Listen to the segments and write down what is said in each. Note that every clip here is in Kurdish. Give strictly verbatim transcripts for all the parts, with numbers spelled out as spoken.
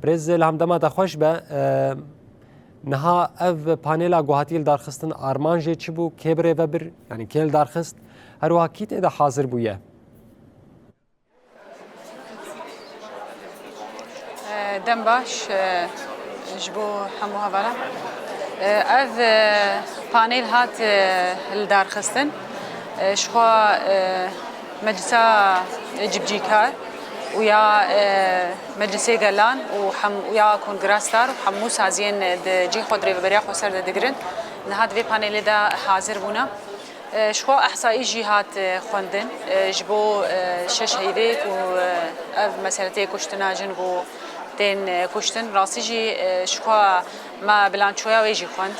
Birêz li hemdema te xweş be. E, niha ev panêla ku hatiye li darxistin armanjê çi bû? Kê bi rê ve bir? Yanî kê li dar xist? Her wiha kî tê de hazir bûye? Dem baş, e, ji bo hemû hevala. E, ev, e, panêl hat, e, li dar xistin. E, ji xwe, e, Meclisa Cibcîkar û ya, e, Meclisê Gelan û hem, û ya Kongra Star û hemû saziyên di cihê xwe di rêveberiya xweser de digirin, niha di vê panelê de hazir bûne. E, ji xwe ehsayî jî hat, e, xwendin, e, ji bo, e, şeş heyvê ku, e, ev meseletê kuştina jin ku tên, e, kuştin. Rastî jî, e, ji xwe me bilançoya wê jî xwend.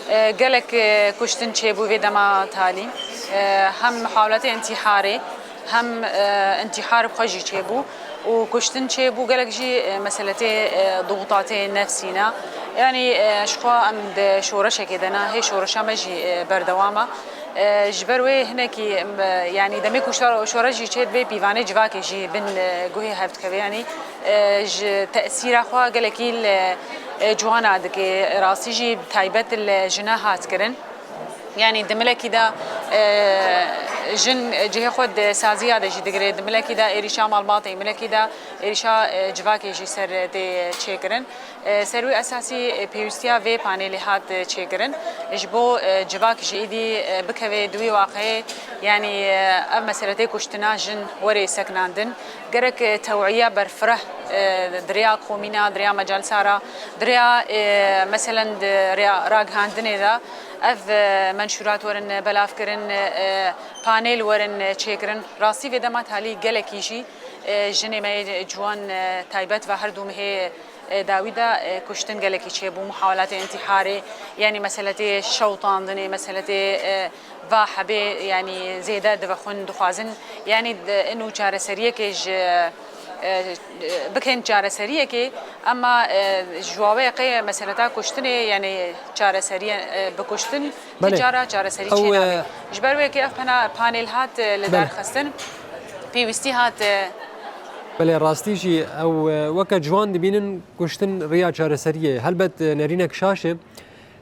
E, gelek, e, kuştin çêbû vê dema talî. E, hem muhawelatê intîharê, hem, e, intîhar bi xwe jî çêbû û kuştin çêbû, gelek jî, e, meseletê, e, dixutatê nefsî ne. Yanî, e, ji xwe em di şoreşekê de ne, hê şoreşa me jî, e, berdewam e. E, ji ber wê hinekî, em, e, yanî demê ku şor-, şoreş jî çê dibe, pîvanê civakê jî bin, e, guhê hev dikeve. Yanî, e, ji tesîra xwe gelekî li, e, ciwana dike. Rastî jî taybet li jina hat kirin. Yanî di milekî de, e, jin cihê xwe di saziya de jî digire, di milekî de êrîşa malbatê, milekî de êrîşa, e, civakê jî ser tê çêkirin. E, ser wî esasî, e, pêwîstiya vê panelê hat, e, çêkirin. Ji bo, e, civak jî êdî, e, bikeve di wî waqeyê, yanî, e, ev meseletê kuştina jin were sekinandin. Gerek, e, tew'iya berfireh, e, di rêya komîna, di rêya mecalisa re, di rêya, e, meselen di rêya ragihandinê de ev, e, menşûrat werin belavkirin, e, panel werin çêkirin. Rastî vê dema talî gelekî jî, e, jinê me yê ciwan, e, taybet ve her du mehê, e, dawî de, e, kuştin gelekî çêbû, muhawelatê intîharê, yanî meseletê şewtandinê, meseletê, e, va hebê, yanî zêde divexwin dixwazin, yanî di, inu çareseriyekê ji, e, e, bikin çareseriyekê, ema, e, ji waweya qey meseleta kuştinê, yanî çareseriye, e, bi kuştin ti Belê. Cara çareserî Ew, çênabe. e, Ji ber wê yekê ev pena-, panel hat, e, li Belê. dar xistin, pêwîstî hat, e, Belê, rastî jî ew, e, weke ciwan dibînin kuştin riya çareseriyê. Helbet, e, nerînek şaş e.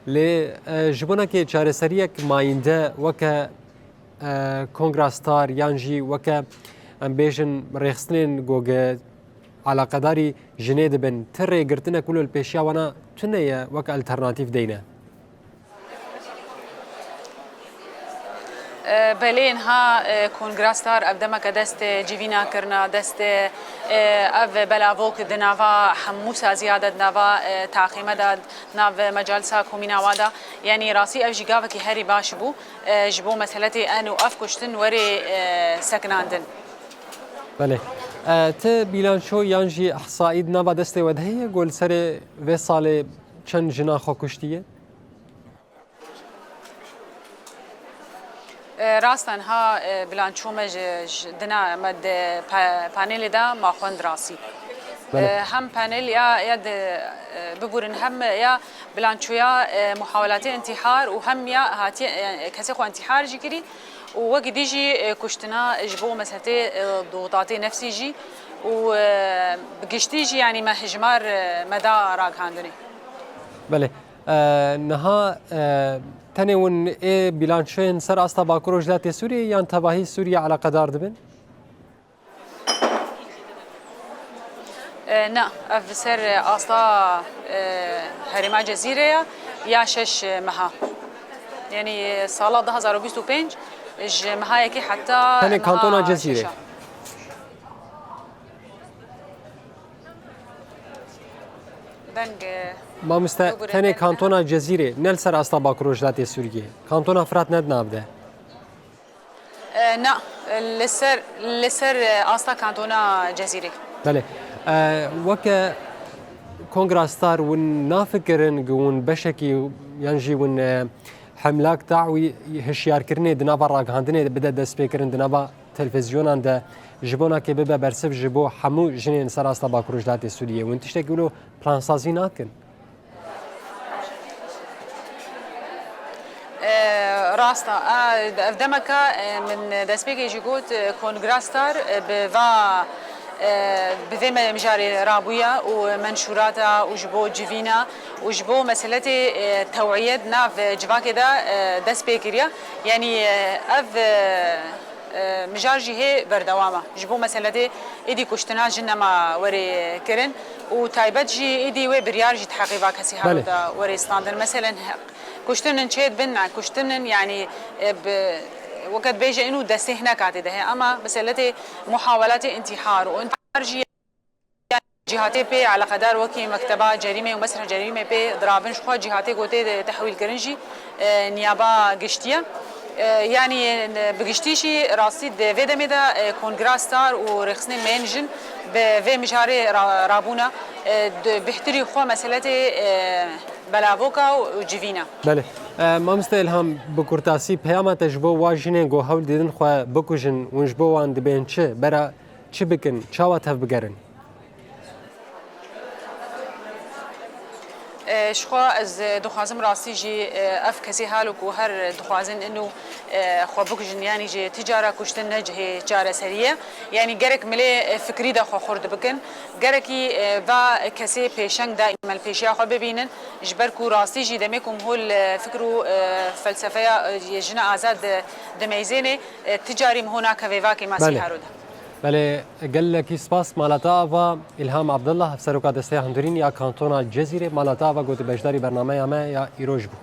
Lê, e, ji bo nekê çareseriyek mayînde weke, e, Kongra Star yan jî weke, em bêjin, rêxistinên ku gi eleqedarî jinê dibin, ti rêgirtinek wilo li pêşiya wana tune ye weke alternatîf deyne? E, belê, niha, e, Kongra Star ev demeke dest, e, civîna kirina, dest, e, ev belavok di nava hemû saziya de, di nava, e, taqîme de, nav mecalisa komîna wa de. Yanî rastî ev jî gavekî herî baş bû, e, ji bo meseletê en û ev kuştin werê, e, sekinandin. Belê. E, ti bîlanço yan jî ihsaî di nava destê we de heye ku li serê vê salê çend jinan xwe kuştiye? E, rast e, niha, e, bilanço me ji, ji dina me di pa-, panelê de ma xwend rastî. Belê. E, hem panel ya, ya di, e, biburin hem ya bilançoya, e, muhawelatê intihar û hem ya hatiye, e, kesê xwe intihar jî kirî û wekî dî jî, e, kuştina ji bo meseletê, e, doxutatê nefsî jî û, e, bi giştî jî, yanî me hijmar, e, me da ragihandinê. Belê. E, niha, e, tenê hûn ê bîlançoyên ser asta Bakur Rojhilatê Sûriyê yan tevahî Sûriye eleqedar dibin? E, na, ev ser asta, e, herêma Cezîrê ye ya şeş meha. Yanî sala du hazar û bîst û pênc ji meha yekê heta Tenê meha kantona Cezîrê. şeşa. Deng, e, Mamoste, bigure tenê deng, kantona Cezîrê, ne li ser asta Bakur Rojhilatê Sûriyê. Kantona Firat ne di nav de. E, na, li ser, li ser, e, asta kantona Cezîrê. Belê. E, weke Kongra Star hûn nafikirin ku hûn beşekî yan jî hûn, e, hemlak dawî hişyarkirinê di nava ragihandinê bide destpêkirin di nava televîzyonan de ji bo nakê bibe bersiv ji bo hemû jinên ser asta Bakur Rojhilatê Sûriyê. Hûn tiştekî wilo plansazî nakin? E, rast e. A, ev demeka, e, min destpêkê jî got, e, Kongra Star, e, bi va, e, bi vê me-, mijarê rabûye û menşûrata û ji bo civîna û ji bo meseletê, e, tewiyê di nav civakê de, e, dest pê kiriye. Yanî, e, ev, e, e, mijar jî hê berdewam e. Ji bo meseletê êdî kuştina jin nema werê kirin û taybet jî êdî wê biryar jî di heqê va kesî halo Belê. de werê standin. Meselen, he-, kuştin in çê dibin, ne, kuştin in, yanî, e, bi, weke dibêje inu destê hinek hatê de heye, ama meseletê muhawelatê intihar û intihar jî cîhatê pê eleqedar wekî mekteba cerîmê û mesreh cerîmê pê dirabin, ji xwe cîhatê ku tê de tehwîlkirin jî, e, niyaba giştî ye. E, yanî, e, bi giştî jî rastî di vê demê de, e, kongra star û rêxistinên meyên jin bi vê mijarê ra-, rabûne, e, di bêhtirî xwe meseletê, e, belavoka û civîna. Belê. E, Mamoste Îlham, bi kurtasî peyama te ji bo wa jinên ku hewl didin xwe bikujin, hûn ji bo wan dibên çi? Bera çi bikin? Çawa tevbigerin? E, ji xwe ez, e, dixwazim rastî jî, e, ev kesê halo ku her dixwazin inu, e, xwe bikujin, yanî jî ti cara kuştin ne cihê çareserî ye. Yanî gerek milê, e, fikrî de xwe xurt bikin. Gerekî, e, va kesê pêşeng daîm li pêşiya xwe bibînin. Ji ber ku rastî jî demê ku miho li fikr û, e, felsefeya, e, jina azad di-, dimeyzênê, e, ti carî miho nake vêvakê Masî Belê. Haro de. Belê, gelekî spas mala te ava Îlham Abdullah, Hevseroka Desteya Hundirîn ya Kantona Cezîrê, mala te ava ku tu beşdarî bernameya me ya îroj bû.